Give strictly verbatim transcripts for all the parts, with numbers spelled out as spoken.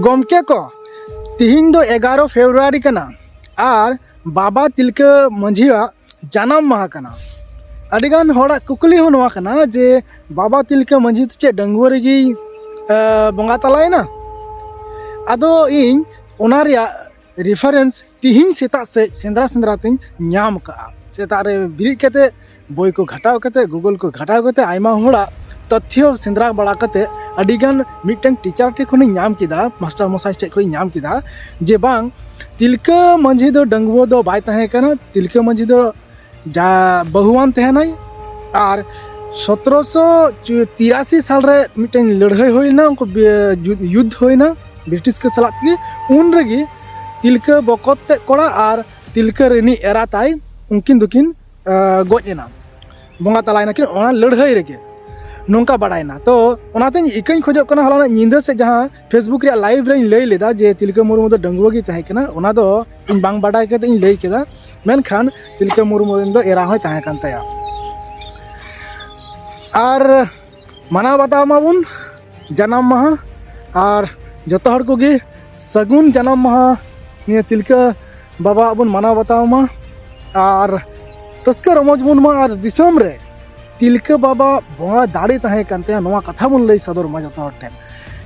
ᱜᱚᱢᱠᱮ ᱠᱚ, ᱛᱤᱦᱤᱧ ᱫᱚ ᱮᱜᱟᱨᱚ ᱯᱷᱮᱵᱽᱨᱩᱣᱟᱨᱤ ᱠᱟᱱᱟ ᱟᱨ ᱵᱟᱵᱟ ᱛᱤᱞᱠᱟᱹ ᱢᱟᱹᱡᱷᱤᱭᱟᱜ ᱡᱟᱱᱟᱢ ᱢᱟᱦᱟ ᱠᱟᱱᱟ᱾ ᱟᱹᱰᱤᱜᱟᱱ ᱦᱚᱲᱟᱜ ᱠᱩᱠᱞᱤ ᱦᱚᱸ ᱱᱚᱣᱟ ᱠᱟᱱᱟ ᱡᱮ ᱵᱟᱵᱟ ᱛᱤᱞᱠᱟᱹ ᱢᱟᱹᱡᱷᱤ ᱫᱚ ᱪᱮᱫ ᱰᱟᱺᱜᱩᱣᱟᱹ ᱨᱮᱜᱮᱭ, ᱮ, ᱵᱚᱸᱜᱟ ᱛᱟᱞᱟᱭᱮᱱᱟ? ᱟᱫᱚ ᱤᱧ ᱚᱱᱟ ᱨᱮᱭᱟᱜ reference ᱛᱤᱦᱤᱧ ᱥᱮᱛᱟᱜ ᱥᱮᱫ ᱥᱮᱸᱫᱽᱨᱟ ᱥᱮᱸᱫᱽᱨᱟ ᱛᱤᱧ ᱧᱟᱢ ᱠᱟᱜᱼᱟ᱾ ᱥᱮᱛᱟᱜ ᱨᱮ ᱵᱮᱨᱮᱫ ᱠᱟᱛᱮ, ᱵᱳᱭ ᱠᱚ ᱜᱷᱟᱴᱟᱣ ᱠᱟᱛᱮ, Google ᱠᱚ ᱜᱷᱟᱴᱟᱣ ᱠᱟᱛᱮ, ᱟᱭᱢᱟ ᱦᱚᱲᱟᱜ ᱛᱚᱛᱛᱷᱚ ᱥᱮᱸᱫᱽᱨᱟ ᱵᱟᱲᱟ ᱠᱟᱛᱮ, ᱟᱹᱰᱤᱜᱟᱱ ᱢᱤᱫᱴᱟᱝ teacher ᱴᱷᱮᱱ ᱠᱷᱚᱱᱤᱧ ᱧᱟᱢ ᱠᱮᱫᱟ, ᱢᱟᱥᱴᱟᱨ ᱢᱚᱥᱟᱭ ᱴᱷᱮᱱ ᱠᱷᱚᱱᱤᱧ ᱧᱟᱢ ᱠᱮᱫᱟ ᱡᱮ ᱵᱟᱝ, ᱛᱤᱞᱠᱟᱹ ᱢᱟᱹᱡᱷᱤ ᱫᱚ ᱰᱟᱺᱜᱩᱣᱟᱹ ᱫᱚ ᱵᱟᱭ ᱛᱟᱦᱮᱸ ᱠᱟᱱᱟ, ᱛᱤᱞᱠᱟᱹ ᱢᱟᱹᱡᱷᱤ ᱫᱚ ᱡᱟ ᱵᱟᱹᱦᱩᱣᱟᱱ ᱛᱟᱦᱮᱱᱟᱭ᱾ ᱟᱨ ᱥᱚᱛᱨᱚᱥᱚ ᱛᱤᱨᱟᱥᱤ ᱥᱟᱞ ᱨᱮ ᱢᱤᱫᱴᱮᱱ ᱞᱟᱹᱲᱦᱟᱹᱭ ᱦᱩᱭ ᱞᱮᱱᱟ, ᱩᱱᱠᱩ ᱵᱤ-, ᱡᱩ-, ᱭᱩᱫᱽᱫᱷ ᱦᱩᱭ ᱮᱱᱟ ᱵᱨᱤᱴᱤᱥ ᱠᱚ ᱥᱟᱞᱟᱜ ᱛᱮᱜᱮ᱾ ᱩᱱ ᱨᱮᱜᱮ ᱛᱤᱞᱠᱟᱹ ᱵᱚᱠᱚᱛ ᱛᱮᱫ ᱠᱚᱲᱟ ᱟᱨ ᱛᱤᱞᱠᱟᱹ ᱨᱤᱱᱤᱡ ᱮᱨᱟ ᱛᱟᱭ, ᱩᱱᱠᱤᱱ ᱫᱚᱠᱤᱱ, ᱟ, ᱜᱚᱡ ᱮᱱᱟ, ᱵᱚᱸᱜᱟ ᱛᱟᱞᱟᱭᱮᱱᱟ ᱠᱤᱱ ᱚᱱᱟ ᱞᱟᱹᱲᱦᱟᱹᱭ ᱨᱮᱜᱮ, ᱱᱚᱝᱠᱟ ᱵᱟᱲᱟᱭᱮᱱᱟ᱾ ᱛᱚ ᱚᱱᱟᱛᱮᱧ ᱤᱠᱟᱹᱧ ᱠᱷᱚᱡᱚᱜ ᱠᱟᱱᱟ, ᱦᱚᱞᱟᱱᱟᱜ ᱧᱤᱫᱟᱹ ᱥᱮᱫ ᱡᱟᱦᱟᱸ Facebook ᱨᱮᱭᱟᱜ live ᱨᱮᱧ ᱞᱟᱹᱭ ᱞᱮᱫᱟ ᱡᱮ ᱛᱤᱞᱠᱟᱹ ᱢᱩᱨᱢᱩ ᱫᱚ ᱰᱟᱺᱜᱩᱣᱟᱹ ᱜᱮ ᱛᱟᱦᱮᱸ ᱠᱟᱱᱟ, ᱚᱱᱟ ᱫᱚ ᱤᱧ ᱵᱟᱝ ᱵᱟᱰᱟᱭ ᱠᱟᱛᱮ ᱤᱧ ᱞᱟᱹᱭ ᱠᱮᱫᱟ, ᱢᱮᱱᱠᱷᱟᱱ ᱛᱤᱞᱠᱟᱹ ᱢᱩᱨᱢᱩ ᱨᱮᱱ ᱫᱚ ᱮᱨᱟ ᱦᱚᱸᱭ ᱛᱟᱦᱮᱸ ᱠᱟᱱ ᱛᱟᱭᱟ᱾ ᱟᱨ ᱢᱟᱱᱟᱣ ᱵᱟᱛᱟᱣ ᱢᱟᱵᱚᱱ ᱡᱟᱱᱟᱢ ᱢᱟᱦᱟ, ᱟᱨ ᱡᱚᱛᱚ ᱦᱚᱲ ᱠᱚᱜᱮ ᱥᱟᱹᱜᱩᱱ ᱡᱟᱱᱟᱢ ᱢᱟᱦᱟ ᱱᱤᱭᱟᱹ ᱛᱤᱞᱠᱟᱹ ᱵᱟᱵᱟᱣᱟᱜ ᱵᱚᱱ ᱢᱟᱱᱟᱣ ᱵᱟᱛᱟᱣ ᱢᱟ, ᱟᱨ ᱨᱟᱹᱥᱠᱟᱹ ᱨᱚᱢᱚᱡᱽ ᱵᱚᱱ ᱢᱟ, ᱟᱨ ᱫᱤᱥᱚᱢ ᱨᱮ ᱛᱤᱞᱠᱟᱹ ᱵᱟᱵᱟ ᱵᱚᱸᱜᱟ ᱫᱟᱲᱮ ᱛᱟᱦᱮᱸ ᱠᱟᱱ ᱛᱟᱭᱟ, ᱱᱚᱣᱟ ᱠᱟᱛᱷᱟ ᱵᱚᱱ ᱞᱟᱹᱭ ᱥᱚᱫᱚᱨ ᱢᱟ ᱡᱚᱛᱚ ᱦᱚᱲ ᱴᱷᱮᱱ᱾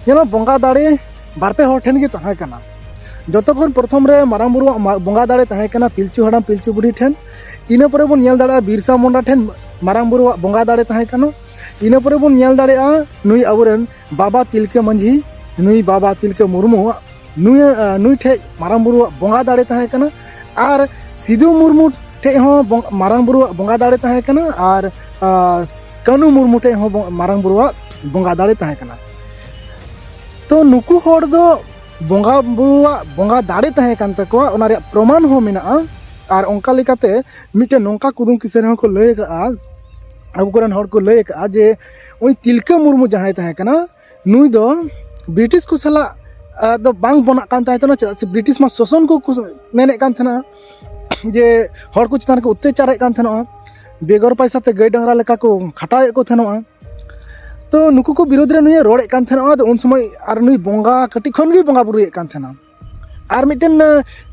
ᱧᱮᱞᱚᱜ, ᱵᱚᱸᱜᱟ ᱫᱟᱲᱮ ᱵᱟᱨ ᱯᱮ ᱦᱚᱲ ᱴᱷᱮᱱ ᱜᱮ ᱛᱟᱦᱮᱸ ᱠᱟᱱᱟ᱾ ᱡᱚᱛᱚ ᱠᱷᱚᱱ ᱯᱨᱚᱛᱷᱚᱢ ᱨᱮ ᱢᱟᱨᱟᱝ ᱵᱩᱨᱩᱣᱟᱜ ᱢᱟ-, ᱵᱚᱸᱜᱟ ᱫᱟᱲᱮ ᱛᱟᱦᱮᱸ ᱠᱟᱱᱟ ᱯᱤᱞᱪᱩ ᱦᱟᱲᱟᱢ ᱯᱤᱞᱪᱩ ᱵᱩᱲᱦᱤ ᱴᱷᱮᱱ᱾ ᱤᱱᱟᱹ ᱯᱚᱨᱮ ᱵᱚᱱ ᱧᱮᱞ ᱫᱟᱲᱮᱭᱟᱜᱼᱟ ᱵᱤᱨᱥᱟ ᱢᱩᱱᱰᱟ ᱴᱷᱮᱱ ᱢᱟᱨᱟᱝ ᱵᱩᱨᱩᱣᱟᱜ ᱵᱚᱸᱜᱟ ᱫᱟᱲᱮ ᱛᱟᱦᱮᱸ ᱠᱟᱱᱟ᱾ ᱤᱱᱟᱹ ᱯᱚᱨᱮ ᱵᱚᱱ ᱧᱮᱞ ᱫᱟᱲᱮᱭᱟᱜᱼᱟ ᱱᱩᱭ ᱟᱵᱚᱨᱮᱱ ᱵᱟᱵᱟ ᱛᱤᱞᱠᱟᱹ ᱢᱟᱹᱡᱷᱤ, ᱱᱩᱭ ᱵᱟᱵᱟ ᱛᱤᱞᱠᱟᱹ ᱢᱩᱨᱢᱩᱣᱟᱜ, ᱱᱩᱭ, ᱟᱸ, ᱱᱩᱭ ᱴᱷᱮᱡ ᱢᱟᱨᱟᱝ ᱵᱩᱨᱩᱣᱟᱜ ᱵᱚᱸᱜᱟ ᱫᱟᱲᱮ ᱛᱟᱦᱮᱸ ᱠᱟᱱᱟ᱾ ᱟᱨ ᱥᱤᱫᱩ ᱢᱩᱨᱢᱩ ᱴᱷᱮᱡ ᱦᱚᱸ ᱵᱚᱝ-, ᱢᱟᱨᱟᱝ ᱵᱩᱨᱩᱣᱟᱜ ᱵᱚᱸᱜᱟ ᱫᱟᱲᱮ ᱛᱟᱦᱮᱸ ᱠᱟᱱᱟ᱾ ᱟᱨ, ᱟᱸ, ᱠᱟᱹᱱᱩ ᱢᱩᱨᱢᱩ ᱴᱷᱮᱡ ᱦᱚᱸ ᱵᱚᱝ-, ᱢᱟᱨᱟᱝ ᱵᱩᱨᱩᱣᱟᱜ ᱵᱚᱸᱜᱟ ᱫᱟᱲᱮ ᱛᱟᱦᱮᱸ ᱠᱟᱱᱟ᱾ ᱛᱚ ᱱᱩᱠᱩ ᱦᱚᱲ ᱫᱚ ᱵᱚᱸᱜᱟ ᱵᱩᱨᱩᱣᱟᱜ ᱵᱚᱸᱜᱟ ᱫᱟᱲᱮ ᱛᱟᱦᱮᱸ ᱠᱟᱱ ᱛᱟᱠᱚᱣᱟ, ᱚᱱᱟ ᱨᱮᱭᱟᱜ ᱯᱨᱚᱢᱟᱱ ᱦᱚᱸ ᱢᱮᱱᱟᱜᱼᱟ᱾ ᱟᱨ ᱚᱱᱠᱟ ᱞᱮᱠᱟᱛᱮ ᱢᱤᱫᱴᱮᱱ ᱱᱚᱝᱠᱟ ᱠᱩᱫᱩᱢ ᱠᱤᱥᱟᱹ ᱨᱮᱦᱚᱸ ᱠᱚ ᱞᱟᱹᱭ ᱟᱠᱟᱫᱼᱟ, ᱟᱵᱚ ᱠᱚᱨᱮᱱ ᱦᱚᱲ ᱠᱚ ᱞᱟᱹᱭ ᱟᱠᱟᱫᱼᱟ ᱡᱮ ᱩᱱᱤ ᱛᱤᱞᱠᱟᱹ ᱢᱩᱨᱢᱩ ᱡᱟᱦᱟᱸᱭ ᱛᱟᱦᱮᱸ ᱠᱟᱱᱟ, ᱱᱩᱭ ᱫᱚ ᱵᱨᱤᱴᱤᱥ ᱠᱚ ᱥᱟᱞᱟᱜ, ᱟ, ᱫᱚ ᱵᱟᱝ ᱵᱚᱱᱟᱜ ᱠᱟᱱ ᱛᱟᱦᱮᱸ ᱠᱟᱱᱟ, ᱪᱮᱫᱟᱜ ᱥᱮ ᱵᱨᱤᱴᱤᱥ ᱢᱟ ᱥᱳᱥᱚᱱ ᱠᱚ ᱠᱩ-, ᱢᱮᱱᱮᱫ ᱠᱟᱱ ᱛᱟᱦᱮᱱᱟ ᱡᱮ ᱦᱚᱲ ᱠᱚ ᱪᱮᱛᱟᱱ ᱨᱮᱠᱚ ᱚᱛᱛᱟᱪᱟᱨᱮᱫ ᱠᱟᱱ ᱛᱟᱦᱮᱱᱚᱜᱼᱟ, ᱵᱮᱜᱚᱨ ᱯᱚᱭᱥᱟ ᱛᱮ ᱜᱟᱹᱭ ᱰᱟᱝᱨᱟ ᱞᱮᱠᱟ ᱠᱚ ᱠᱷᱟᱴᱟᱣᱮᱫ ᱠᱚ ᱛᱟᱦᱮᱱᱚᱜᱼᱟ᱾ ᱛᱚ ᱱᱩᱠᱩ ᱠᱚ ᱵᱤᱨᱳᱫᱷ ᱨᱮ ᱱᱩᱭᱮ ᱨᱚᱲᱮᱫ ᱠᱟᱱ ᱛᱟᱦᱮᱱᱟ᱾ ᱟᱫᱚ ᱩᱱ ᱥᱚᱢᱚᱭ ᱟᱨ ᱱᱩᱭ ᱵᱚᱸᱜᱟ ᱠᱟᱹᱴᱤᱡ ᱠᱷᱚᱱ ᱜᱮᱭ ᱵᱚᱸᱜᱟ ᱵᱩᱨᱩᱭᱮᱫ ᱠᱟᱱ ᱛᱟᱦᱮᱱᱟ᱾ ᱟᱨ ᱢᱤᱫᱴᱮᱱ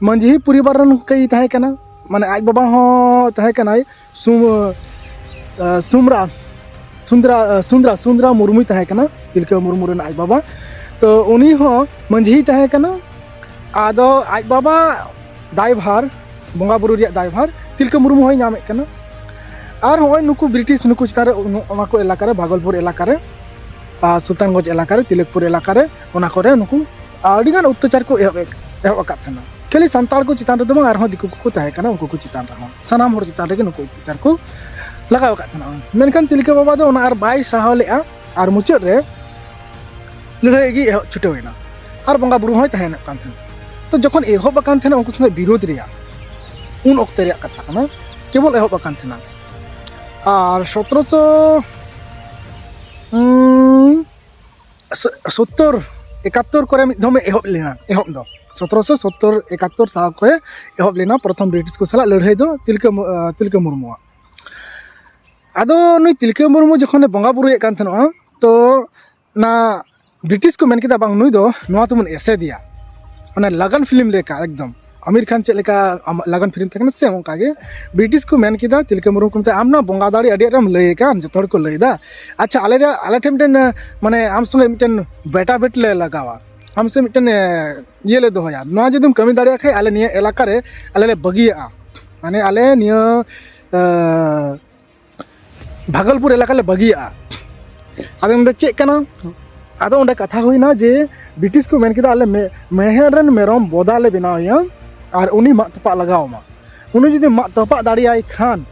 ᱢᱟᱹᱡᱷᱤ ᱯᱚᱨᱤᱵᱟᱨ ᱨᱮᱱ ᱠᱚᱭ ᱛᱟᱦᱮᱸ ᱠᱟᱱᱟ, ᱢᱟᱱᱮ ᱟᱡ ᱵᱟᱵᱟ ᱦᱚᱸ ᱛᱟᱦᱮᱸ ᱠᱟᱱᱟᱭ ᱥᱩᱢ-, ᱥᱩᱢᱨᱟ ᱥᱩᱱᱫᱨᱟ ᱥᱩᱱᱫᱨᱟ ᱥᱩᱱᱫᱨᱟ ᱢᱩᱨᱢᱩᱭ ᱛᱟᱦᱮᱸ ᱠᱟᱱᱟ, ᱛᱤᱞᱠᱟᱹ ᱢᱩᱨᱢᱩ ᱨᱮᱱ ᱟᱡ ᱵᱟᱵᱟ᱾ ᱛᱚ ᱩᱱᱤ ᱦᱚᱸ ᱢᱟᱹᱡᱷᱤᱭ ᱛᱟᱦᱮᱸ ᱠᱟᱱᱟ᱾ ᱟᱫᱚ ᱟᱡ ᱵᱟᱵᱟ ᱫᱟᱭᱵᱷᱟᱨ, ᱵᱚᱸᱜᱟ ᱵᱩᱨᱩ ᱨᱮᱭᱟᱜ ᱫᱟᱭᱵᱷᱟᱨ ᱛᱤᱞᱠᱟᱹ ᱢᱩᱨᱢᱩ ᱦᱚᱸᱭ ᱧᱟᱢᱮᱫ ᱠᱟᱱᱟ᱾ ᱟᱨ ᱦᱚᱸᱜᱼᱚᱭ ᱱᱩᱠᱩ ᱵᱨᱤᱴᱤᱥ ᱱᱩᱠᱩ ᱪᱮᱛᱟᱱ ᱨᱮ ᱚᱱᱟ ᱠᱚ ᱮᱞᱟᱠᱟ ᱨᱮ, ᱵᱷᱟᱜᱚᱞᱯᱩᱨ ᱮᱞᱟᱠᱟ ᱨᱮ, ᱟᱨ ᱥᱩᱞᱛᱟᱱᱜᱚᱸᱡᱽ ᱮᱞᱟᱠᱟ ᱨᱮ, ᱛᱤᱞᱚᱠᱯᱩᱨ ᱮᱞᱟᱠᱟ ᱨᱮ, ᱚᱱᱟ ᱠᱚᱨᱮ ᱱᱩᱠᱩ ᱟᱹᱰᱤᱜᱟᱱ ᱚᱛᱛᱟᱪᱟᱨ ᱠᱚ ᱮᱦᱚᱵ ᱮᱦᱚᱵ ᱟᱠᱟᱫ ᱛᱟᱦᱮᱱᱟ᱾ ᱠᱷᱟᱹᱞᱤ ᱥᱟᱱᱛᱟᱲ ᱠᱚ ᱪᱮᱛᱟᱱ ᱨᱮᱫᱚ ᱵᱟᱝ, ᱟᱨᱦᱚᱸ ᱫᱤᱠᱩ ᱠᱚᱠᱚ ᱛᱟᱦᱮᱸ ᱠᱟᱱᱟ, ᱩᱱᱠᱩ ᱠᱚ ᱪᱮᱛᱟᱱ ᱨᱮᱦᱚᱸ, ᱥᱟᱱᱟᱢ ᱦᱚᱲ ᱪᱮᱛᱟᱱ ᱨᱮᱜᱮ ᱱᱩᱠᱩ ᱚᱛᱛᱟᱪᱟᱨ ᱠᱚ ᱞᱟᱜᱟᱣ ᱟᱠᱟᱫ ᱛᱟᱦᱮᱱᱟ᱾ ᱢᱮᱱᱠᱷᱟᱱ ᱛᱤᱞᱠᱟᱹ ᱵᱟᱵᱟ ᱫᱚ ᱚᱱᱟ ᱟᱨ ᱵᱟᱭ ᱥᱟᱦᱟᱣ ᱞᱮᱫᱼᱟ᱾ ᱟᱨ ᱢᱩᱪᱟᱹᱫ ᱨᱮ ᱞᱟᱹᱲᱦᱟᱹᱭ ᱜᱮ ᱮᱦᱚᱵ ᱪᱷᱩᱴᱟᱹᱣ ᱮᱱᱟ᱾ ᱟᱨ ᱵᱚᱸᱜᱟ ᱵᱩᱨᱩ ᱦᱚᱸᱭ ᱛᱟᱦᱮᱱᱚᱜ ᱠᱟᱱ ᱛᱟᱦᱮᱱᱟ᱾ ᱛᱚ ᱡᱚᱠᱷᱚᱱ ᱮᱦᱚᱵ ᱟᱠᱟᱱ ᱛᱟᱦᱮᱱᱟ ᱩᱱᱠᱩ ᱥᱚᱸᱜᱮ ᱵᱤᱨᱳᱫᱷ ᱨᱮᱭᱟᱜ, ᱩᱱ ᱚᱠᱛᱮ ᱨᱮᱭᱟᱜ ᱠᱟᱛᱷᱟ ᱠᱟᱱᱟ, ᱠᱮᱵᱚᱞ ᱮᱦᱚᱵ ᱟᱠᱟᱱ ᱛᱟᱦᱮᱱᱟ᱾ ᱟᱨ ᱥᱚᱛᱨᱚᱥᱚ ᱩᱸ, ᱥᱚ-, ᱥᱚᱛᱛᱚᱨ ᱮᱠᱟᱛᱛᱚᱨ ᱠᱚᱨᱮ ᱢᱤᱫ ᱫᱷᱚᱢᱮ ᱮᱦᱚᱵ ᱞᱮᱱᱟ᱾ ᱮᱦᱚᱵ ᱫᱚ ᱥᱚᱛᱨᱚᱥᱚ ᱥᱚᱛᱛᱚᱨ ᱮᱠᱟᱛᱛᱚᱨ ᱥᱟᱞ ᱠᱚᱨᱮ ᱮᱦᱚᱵ ᱞᱮᱱᱟ ᱯᱨᱚᱛᱷᱚᱢ ᱵᱨᱤᱴᱤᱥ ᱠᱚ ᱥᱟᱞᱟᱜ ᱞᱟᱹᱲᱦᱟᱹᱭ ᱫᱚ ᱛᱤᱞᱠᱟᱹ ᱢᱩ-, ᱟᱸ, ᱛᱤᱞᱠᱟᱹ ᱢᱩᱨᱢᱩᱣᱟᱜ᱾ ᱟᱫᱚ ᱱᱩᱭ ᱛᱤᱞᱠᱟᱹ ᱢᱩᱨᱢᱩ ᱡᱚᱠᱷᱚᱱᱮ ᱵᱚᱸᱜᱟ ᱵᱩᱨᱩᱭᱮᱫ ᱠᱟᱱ ᱛᱟᱦᱮᱱᱚᱜᱼᱟ, ᱛᱚ ᱚᱱᱟ ᱵᱨᱤᱴᱤᱥ ᱠᱚ ᱢᱮᱱ ᱠᱮᱫᱟ, "ᱵᱟᱝ, ᱱᱩᱭ ᱫᱚ ᱱᱚᱣᱟ ᱛᱮᱵᱚᱱ ᱮᱥᱮᱫᱮᱭᱟ, ᱢᱟᱱᱮ ᱞᱟᱜᱟᱱ ᱯᱷᱤᱞᱢ ᱞᱮᱠᱟ ᱮᱠᱫᱚᱢ, ᱟᱢᱤᱨ ᱠᱷᱟᱱ ᱪᱮᱫ ᱞᱮᱠᱟ ᱟᱢ-, ᱞᱟᱜᱟᱱ ᱯᱷᱤᱞᱢ ᱛᱟᱦᱮᱸ ᱠᱟᱱᱟ, ᱥᱮ ᱚᱱᱠᱟ ᱜᱮ ᱵᱨᱤᱴᱤᱥ ᱠᱚ ᱢᱮᱱ ᱠᱮᱫᱟ, ᱛᱤᱞᱠᱟᱹ ᱢᱩᱨᱢᱩ ᱠᱚ ᱢᱮᱛᱟᱭᱟ, 'ᱟᱢ ᱱᱚᱣᱟ ᱵᱚᱸᱜᱟ ᱫᱟᱲᱮ ᱟᱹᱰᱤ ᱟᱸᱴᱮᱢ ᱞᱟᱹᱭ ᱟᱠᱟᱫ, ᱟᱢ ᱡᱚᱛᱚ ᱦᱚᱲ ᱠᱚ ᱞᱟᱹᱭ ᱮᱫᱟ, ᱟᱪᱪᱷᱟ, ᱟᱞᱮ ᱨᱮ-, ᱟᱞᱮ ᱴᱷᱮᱱ ᱢᱤᱫᱴᱮᱱ, ᱮ, ᱢᱟᱱᱮ ᱟᱢ ᱥᱚᱸᱜᱮ ᱢᱤᱫᱴᱮᱱ ᱵᱮᱴᱟ ᱵᱮᱴ ᱞᱮ ᱞᱟᱜᱟᱣᱟ, ᱟᱢ ᱥᱮ ᱢᱤᱫᱴᱮᱱ, ᱮ, ᱤᱭᱟᱹ ᱞᱮ ᱫᱚᱦᱚᱭᱟ, ᱱᱚᱣᱟ ᱡᱩᱫᱤᱢ ᱠᱟᱹᱢᱤ ᱫᱟᱲᱮᱭᱟᱜ ᱠᱷᱟᱡ ᱟᱞᱮ ᱱᱤᱭᱟᱹ ᱮᱞᱟᱠᱟ ᱨᱮ ᱟᱞᱮ ᱞᱮ ᱵᱟᱹᱜᱤᱭᱟᱜᱼᱟ, ᱢᱟᱱᱮ ᱟᱞᱮ ᱱᱤᱭᱟᱹ, ᱮ, ᱵᱷᱟᱜᱚᱞᱯᱩᱨ ᱮᱞᱟᱠᱟ ᱞᱮ ᱵᱟᱹᱜᱤᱭᱟᱜᱼᱟ.'" ᱟᱫᱚ ᱢᱮᱱᱫᱟ, "ᱪᱮᱫ ᱠᱟᱱᱟ?" ᱟᱫᱚ ᱚᱸᱰᱮ ᱠᱟᱛᱷᱟ ᱦᱩᱭᱱᱟ ᱡᱮ ᱵᱨᱤᱴᱤᱥ ᱠᱚ ᱢᱮᱱ ᱠᱮᱫᱟ, "ᱟᱞᱮ ᱢᱮ-, ᱢᱮᱬᱦᱮᱫ ᱨᱮᱱ ᱢᱮᱨᱚᱢ ᱵᱚᱫᱟ ᱞᱮ ᱵᱮᱱᱟᱣ ᱮᱭᱟ ᱟᱨ ᱩᱱᱤ ᱢᱟᱜ ᱛᱚᱯᱟᱜ ᱞᱟᱜᱟᱣ ᱟᱢᱟ᱾ ᱩᱱᱤ ᱡᱩᱫᱤ ᱢᱟᱜ ᱛᱚᱯᱟᱜ ᱫᱟᱲᱮᱭᱟᱭ ᱠᱷᱟᱱ,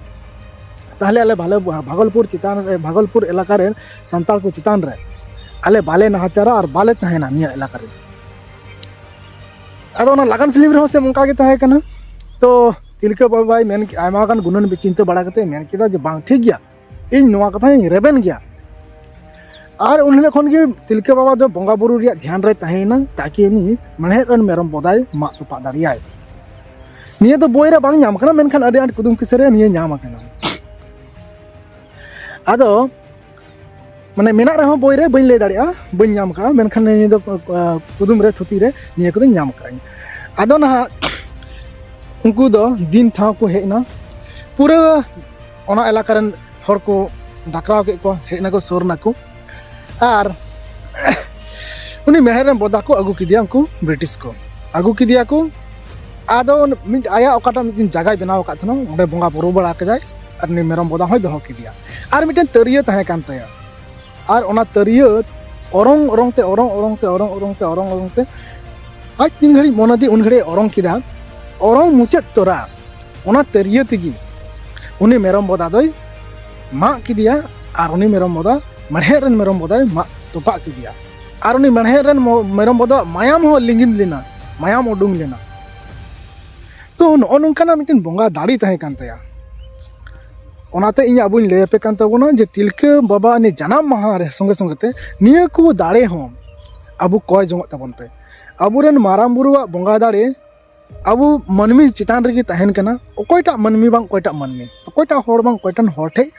ᱛᱟᱦᱞᱮ ᱟᱞᱮ ᱵᱷᱟᱞᱮ ᱵᱷᱟᱜᱚᱞᱯᱩᱨ ᱪᱮᱛᱟᱱ ᱨᱮ, ᱵᱷᱟᱜᱚᱞᱯᱩᱨ ᱮᱞᱟᱠᱟ ᱨᱮᱱ ᱥᱟᱱᱛᱟᱲ ᱠᱚ ᱪᱮᱛᱟᱱ ᱨᱮ ᱟᱞᱮ ᱵᱟᱞᱮ ᱱᱟᱦᱟᱪᱟᱨᱟ ᱟᱨ ᱵᱟᱞᱮ ᱛᱟᱦᱮᱱᱟ ᱱᱤᱭᱟᱹ ᱮᱞᱟᱠᱟ ᱨᱮ᱾" ᱟᱫᱚ ᱚᱱᱟ ᱞᱟᱜᱟᱱ ᱯᱷᱤᱞᱢ ᱨᱮᱦᱚᱸ ᱥᱮ ᱚᱱᱠᱟ ᱜᱮ ᱛᱟᱦᱮᱸ ᱠᱟᱱᱟ᱾ ᱛᱚ ᱛᱤᱞᱠᱟᱹ ᱵᱟᱵᱟᱭ ᱢᱮᱱ ᱠᱮ-, ᱟᱭᱢᱟ ᱜᱟᱱ ᱜᱩᱱᱟᱹᱱ ᱪᱤᱱᱛᱟᱹ ᱵᱟᱲᱟ ᱠᱟᱛᱮ ᱢᱮᱱ ᱠᱮᱫᱟ ᱡᱮ, "ᱵᱟᱝ, ᱴᱷᱤᱠ ᱜᱮᱭᱟ, ᱤᱧ ᱱᱚᱣᱟ ᱠᱟᱛᱷᱟᱧ ᱨᱮᱵᱮᱱ ᱜᱮᱭᱟ᱾" ᱟᱨ ᱩᱱ ᱦᱤᱞᱳᱜ ᱠᱷᱚᱱ ᱜᱮ ᱛᱤᱞᱠᱟᱹ ᱵᱟᱵᱟ ᱫᱚ ᱵᱚᱸᱜᱟ ᱵᱩᱨᱩ ᱨᱮᱭᱟᱜ ᱫᱷᱮᱭᱟᱱ ᱨᱮ ᱛᱟᱦᱮᱸᱭᱮᱱᱟ, ᱛᱟᱠᱤ ᱩᱱᱤ ᱢᱮᱬᱦᱮᱫ ᱨᱮᱱ ᱢᱮᱨᱚᱢ ᱵᱚᱫᱟᱭ ᱢᱟᱜ ᱛᱚᱯᱟᱜ ᱫᱟᱲᱮᱭᱟᱭ᱾ ᱱᱤᱭᱟᱹ ᱫᱚ ᱵᱳᱭ ᱨᱮ ᱵᱟᱝ ᱧᱟᱢ ᱠᱟᱱᱟ, ᱢᱮᱱᱠᱷᱟᱱ ᱟᱹᱰᱤ ᱟᱸᱴ ᱠᱩᱫᱩᱢ ᱠᱤᱥᱟᱹ ᱨᱮ ᱱᱤᱭᱟᱹ ᱧᱟᱢ ᱟᱠᱟᱱᱟ᱾ ᱟᱫᱚ ᱢᱟᱱᱮ ᱢᱮᱱᱟᱜ ᱨᱮᱦᱚᱸ ᱵᱳᱭ ᱨᱮ ᱵᱟᱹᱧ ᱞᱟᱹᱭ ᱫᱟᱲᱮᱭᱟᱜᱼᱟ, ᱵᱟᱹᱧ ᱧᱟᱢ ᱠᱟᱜᱼᱟ, ᱢᱮᱱᱠᱷᱟᱱ ᱱᱤᱭᱟᱹ ᱫᱚ ᱠᱩᱫᱩᱢ ᱨᱮ, ᱛᱷᱩᱛᱤ ᱨᱮ ᱱᱤᱭᱟᱹ ᱠᱚᱫᱚᱧ ᱧᱟᱢ ᱠᱟᱜᱼᱟᱹᱧ᱾ ᱟᱫᱚ ᱱᱟᱦᱟᱜ ᱩᱱᱠᱩ ᱫᱚ ᱫᱤᱱ ᱴᱷᱟᱶ ᱠᱚ ᱦᱮᱡ ᱮᱱᱟ, ᱯᱩᱨᱟᱹ ᱚᱱᱟ ᱮᱞᱟᱠᱟ ᱨᱮᱱ ᱦᱚᱲ ᱠᱚ ᱰᱟᱠᱨᱟᱣ ᱠᱮᱫ ᱠᱚᱣᱟ, ᱦᱮᱡ ᱱᱟᱠᱚ, ᱥᱩᱨ ᱱᱟᱠᱚ᱾ ᱟᱨ ᱩᱱᱤ ᱢᱮᱬᱦᱮᱫ ᱨᱮᱱ ᱵᱚᱫᱟ ᱠᱚ ᱟᱹᱜᱩ ᱠᱮᱫᱮᱭᱟ ᱩᱱᱠᱩ ᱵᱨᱤᱴᱤᱥ ᱠᱚ, ᱟᱹᱜᱩ ᱠᱮᱫᱮᱭᱟ ᱠᱚ᱾ ᱟᱫᱚ ᱢᱤᱫ ᱟᱭᱟᱜ ᱚᱠᱟᱴᱟᱜ ᱢᱤᱫᱴᱤᱱ ᱡᱟᱭᱜᱟᱭ ᱵᱮᱱᱟᱣ ᱟᱠᱟᱫ ᱛᱟᱦᱮᱱᱟ, ᱚᱸᱰᱮ ᱵᱚᱸᱜᱟ ᱵᱩᱨᱩ ᱵᱟᱲᱟ ᱠᱮᱫᱟᱭ, ᱟᱨ ᱩᱱᱤ ᱢᱮᱨᱚᱢ ᱵᱚᱫᱟ ᱦᱚᱸᱭ ᱫᱚᱦᱚ ᱠᱮᱫᱮᱭᱟ᱾ ᱟᱨ ᱢᱤᱫᱴᱮᱱ ᱛᱟᱹᱨᱭᱟᱹ ᱛᱟᱦᱮᱸ ᱠᱟᱱ ᱛᱟᱭᱟ, ᱟᱨ ᱚᱱᱟ ᱛᱟᱹᱨᱭᱟᱹ ᱚᱨᱚᱝ ᱚᱨᱚᱝ ᱛᱮ, ᱚᱨᱚᱝ ᱚᱨᱚᱝ ᱛᱮ, ᱚᱨᱚᱝ ᱚᱨᱚᱝ ᱛᱮ, ᱚᱨᱚᱝ ᱚᱨᱚᱝ ᱛᱮ, ᱟᱡ ᱛᱤᱱ ᱜᱷᱟᱹᱲᱤᱡ ᱢᱚᱱᱮ ᱫᱤ ᱩᱱ ᱜᱷᱟᱹᱲᱤᱡ ᱚᱨᱚᱝ ᱠᱮᱫᱟ᱾ ᱚᱨᱚᱝ ᱢᱩᱪᱟᱹᱫ ᱛᱚᱨᱟ ᱚᱱᱟ ᱛᱟᱹᱨᱭᱟᱹ ᱛᱮᱜᱮ ᱩᱱᱤ ᱢᱮᱨᱚᱢ ᱵᱚᱫᱟ ᱫᱚᱭ ᱢᱟᱜ ᱠᱮᱫᱮᱭᱟ, ᱟᱨ ᱩᱱᱤ ᱢᱮᱨᱚᱢ ᱵᱚᱫᱟ, ᱢᱮᱬᱦᱮᱫ ᱨᱮᱱ ᱢᱮᱨᱚᱢ ᱵᱚᱫᱟᱭ ᱢᱟᱜ ᱛᱚᱯᱟᱜ ᱠᱮᱫᱮᱭᱟ᱾ ᱟᱨ ᱩᱱᱤ ᱢᱮᱬᱦᱮᱫ ᱨᱮᱱ ᱢᱚ-, ᱢᱮᱨᱚᱢ ᱵᱚᱫᱟᱣᱟᱜ ᱢᱟᱭᱟᱢ ᱦᱚᱸ ᱞᱤᱸᱜᱤᱱ ᱞᱮᱱᱟ, ᱢᱟᱭᱟᱢ ᱩᱰᱩᱝ ᱞᱮᱱᱟ᱾ ᱛᱚ, ᱱᱚᱜᱼᱚ ᱱᱚᱝᱠᱟᱱᱟᱜ ᱢᱤᱫᱴᱮᱱ ᱵᱚᱸᱜᱟ ᱫᱟᱲᱮ ᱛᱟᱦᱮᱸ ᱠᱟᱱ ᱛᱟᱭᱟ᱾ ᱚᱱᱟᱛᱮ ᱤᱧ ᱟᱵᱚᱧ ᱞᱟᱹᱭ ᱟᱯᱮ ᱠᱟᱱ ᱛᱟᱵᱚᱱᱟ ᱡᱮ ᱛᱤᱞᱠᱟᱹ ᱵᱟᱵᱟ ᱩᱱᱤ ᱡᱟᱱᱟᱢ ᱢᱟᱦᱟ ᱨᱮ ᱥᱚᱸᱜᱮ ᱥᱚᱸᱜᱮ ᱛᱮ ᱱᱤᱭᱟᱹ ᱠᱚ ᱫᱟᱲᱮ ᱦᱚᱸ ᱟᱵᱚ ᱠᱚᱭ ᱡᱚᱝᱚᱜ ᱛᱟᱵᱚᱱ ᱯᱮ᱾ ᱟᱵᱚᱨᱮᱱ ᱢᱟᱨᱟᱝ ᱵᱩᱨᱩᱣᱟᱜ ᱵᱚᱸᱜᱟ ᱫᱟᱲᱮ ᱟᱵᱚ ᱢᱟᱹᱱᱢᱤ ᱪᱮᱛᱟᱱ ᱨᱮᱜᱮ ᱛᱟᱦᱮᱱ ᱠᱟᱱᱟ᱾ ᱚᱠᱚᱭᱴᱟᱜ ᱢᱟᱹᱱᱢᱤ ᱵᱟᱝ ᱚᱠᱚᱭᱴᱟᱜ ᱢᱟᱹᱱᱢᱤ, ᱚᱠᱚᱭᱴᱟᱜ ᱦᱚᱲ ᱵᱟᱝ ᱚᱠᱚᱭᱴᱟᱜ ᱦᱚᱲ ᱴᱷᱮᱡ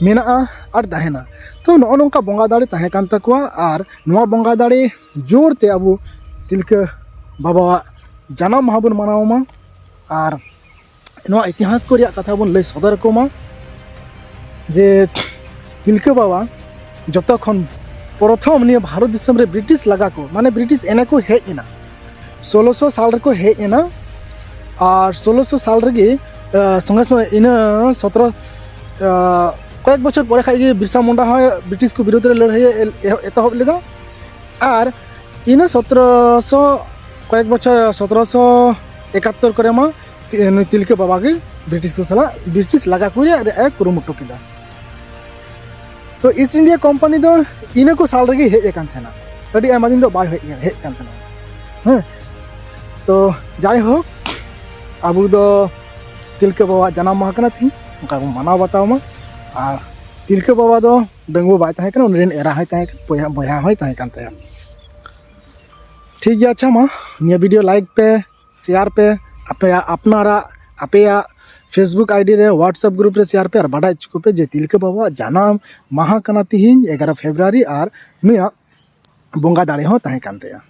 ᱢᱮᱱᱟᱜᱼᱟ ᱟᱨ ᱛᱟᱦᱮᱱᱟ᱾ ᱛᱚ, ᱱᱚᱜᱼᱚ ᱱᱚᱝᱠᱟ ᱵᱚᱸᱜᱟ ᱫᱟᱲᱮ ᱛᱟᱦᱮᱸ ᱠᱟᱱ ᱛᱟᱠᱚᱣᱟ, ᱟᱨ ᱱᱚᱣᱟ ᱵᱚᱸᱜᱟ ᱫᱟᱲᱮ ᱡᱳᱨ ᱛᱮ ᱟᱵᱚ ᱛᱤᱞᱠᱟᱹ ᱵᱟᱵᱟᱣᱟᱜ ᱡᱟᱱᱟᱢ ᱢᱟᱦᱟ ᱵᱚᱱ ᱢᱟᱱᱟᱣ ᱢᱟ᱾ ᱟᱨ ᱱᱚᱣᱟ ᱤᱛᱤᱦᱟᱥ ᱠᱚ ᱨᱮᱭᱟᱜ ᱠᱟᱛᱷᱟ ᱵᱚᱱ ᱞᱟᱹᱭ ᱥᱚᱫᱚᱨ ᱟᱠᱚ ᱢᱟ ᱡᱮ ᱛᱤᱞᱠᱟᱹ ᱵᱟᱵᱟ ᱡᱚᱛᱚ ᱠᱷᱚᱱ ᱯᱨᱚᱛᱷᱚᱢ ᱱᱤᱭᱟᱹ ᱵᱷᱟᱨᱚᱛ ᱫᱤᱥᱚᱢ ᱨᱮ ᱵᱨᱤᱴᱤᱥ ᱞᱟᱜᱟ ᱠᱚ, ᱢᱟᱱᱮ ᱵᱨᱤᱴᱤᱥ ᱮᱱᱮ ᱠᱚ ᱦᱮᱡ ᱮᱱᱟ, ᱥᱳᱞᱳᱥᱚ ᱥᱟᱞ ᱨᱮᱠᱚ ᱦᱮᱡ ᱮᱱᱟ᱾ ᱟᱨ ᱥᱳᱞᱳᱥᱚ ᱥᱟᱞ ᱨᱮᱜᱮ, ᱟᱸ, ᱥᱚᱸᱜᱮ ᱥᱚᱸᱜᱮ ᱤᱱᱟᱹ ᱥᱚᱛᱨᱚ, ᱟᱸ, ᱠᱚᱭᱮᱠ ᱵᱚᱪᱷᱚᱨ ᱯᱚᱨᱮ ᱠᱷᱟᱡ ᱜᱮ ᱵᱤᱨᱥᱟ ᱢᱩᱱᱰᱟ ᱦᱚᱸ ᱵᱨᱤᱴᱤᱥ ᱠᱚ ᱵᱤᱨᱩᱫᱽ ᱨᱮ ᱞᱟᱹᱲᱦᱟᱹᱭ ᱮ ᱮᱦᱚᱵ, ᱮᱛᱚᱦᱚᱵ ᱞᱮᱫᱟ᱾ ᱟᱨ ᱤᱱᱟᱹ ᱥᱚᱛᱨᱚᱥᱚ, ᱠᱚᱭᱮᱠ ᱵᱚᱪᱷᱚᱨ, ᱥᱚᱛᱨᱚᱥᱚ ᱮᱠᱟᱛᱛᱳᱨ ᱠᱚᱨᱮ ᱢᱟ ᱛᱤ-, ᱱᱩᱭ ᱛᱤᱞᱠᱟᱹ ᱵᱟᱵᱟ ᱜᱮ ᱵᱨᱤᱴᱤᱥ ᱠᱚ ᱥᱟᱞᱟᱜ, ᱵᱨᱤᱴᱤᱥ ᱞᱟᱜᱟ ᱠᱚ ᱨᱮᱭᱟᱜ ᱮ ᱠᱩᱨᱩᱢᱩᱴᱩ ᱠᱮᱫᱟ᱾ ᱛᱚ, ᱤᱥᱴ ᱤᱱᱰᱤᱭᱟ ᱠᱳᱢᱯᱟᱱᱤ ᱫᱚ ᱤᱱᱟᱹ ᱠᱚ ᱥᱟᱞ ᱨᱮᱜᱮ ᱦᱮᱡ ᱟᱠᱟᱱ ᱛᱟᱦᱮᱱᱟ, ᱟᱹᱰᱤ ᱟᱭᱢᱟ ᱫᱤᱱ ᱫᱚ ᱵᱟᱭ ᱦᱮᱡ, ᱦᱮᱡ ᱠᱟᱱ ᱛᱟᱦᱮᱱᱟ᱾ ᱦᱮᱸ, ᱛᱚ, ᱡᱟᱭᱦᱳᱠ, ᱟᱵᱚ ᱫᱚ ᱛᱤᱞᱠᱟᱹ ᱵᱟᱵᱟᱣᱟᱜ ᱡᱟᱱᱟᱢ ᱢᱟᱦᱟ ᱠᱟᱱᱟ ᱛᱤᱦᱤᱧ, ᱚᱱᱠᱟ ᱵᱚᱱ ᱢᱟᱱᱟᱣ ᱵᱟᱛᱟᱣ ᱢᱟ᱾ ᱟᱨ ᱛᱤᱞᱠᱟᱹ ᱵᱟᱵᱟ ᱫᱚ ᱰᱟᱺᱜᱩᱣᱟᱹ ᱵᱟᱭ ᱛᱟᱦᱮᱸ ᱠᱟᱱᱟ, ᱩᱱᱤ ᱨᱮᱱ ᱮᱨᱟ ᱦᱚᱸᱭ ᱛᱟᱦᱮᱸ ᱠᱟᱱᱟ, ᱵᱚᱭᱦᱟ, ᱵᱚᱭᱦᱟ ᱦᱚᱸᱭ ᱛᱟᱦᱮᱸ ᱠᱟᱱ ᱛᱟᱭᱟ᱾ ᱴᱷᱤᱠ ᱜᱮᱭᱟ, ᱟᱪᱪᱷᱟ, ᱢᱟ ᱱᱤᱭᱟᱹ ᱵᱷᱤᱰᱤᱭᱳ ᱞᱟᱭᱤᱠ ᱯᱮ, ᱥᱮᱭᱟᱨ ᱯᱮ, ᱟᱯᱮᱭᱟᱜ ᱟᱯᱱᱟᱨᱟᱜ, ᱟᱯᱮᱭᱟᱜ Facebook ID ᱨᱮ, WhatsApp group ᱨᱮ share ᱯᱮ ᱟᱨ ᱵᱟᱰᱟᱭ ᱦᱚᱪᱚ ᱠᱚᱯᱮ ᱡᱮ ᱛᱤᱞᱠᱟᱹ ᱵᱟᱵᱟᱣᱟᱜ ᱡᱟᱱᱟᱢ ᱢᱟᱦᱟ ᱠᱟᱱᱟ ᱛᱤᱦᱤᱧ ᱮᱜᱟᱨᱚ ᱯᱷᱮᱵᱽᱨᱩᱣᱟᱨᱤ ᱟᱨ ᱱᱩᱭᱟᱜ ᱵᱚᱸᱜᱟ ᱫᱟᱲᱮ ᱦᱚᱸ ᱛᱟᱦᱮᱸ ᱠᱟᱱ ᱛᱟᱭᱟ᱾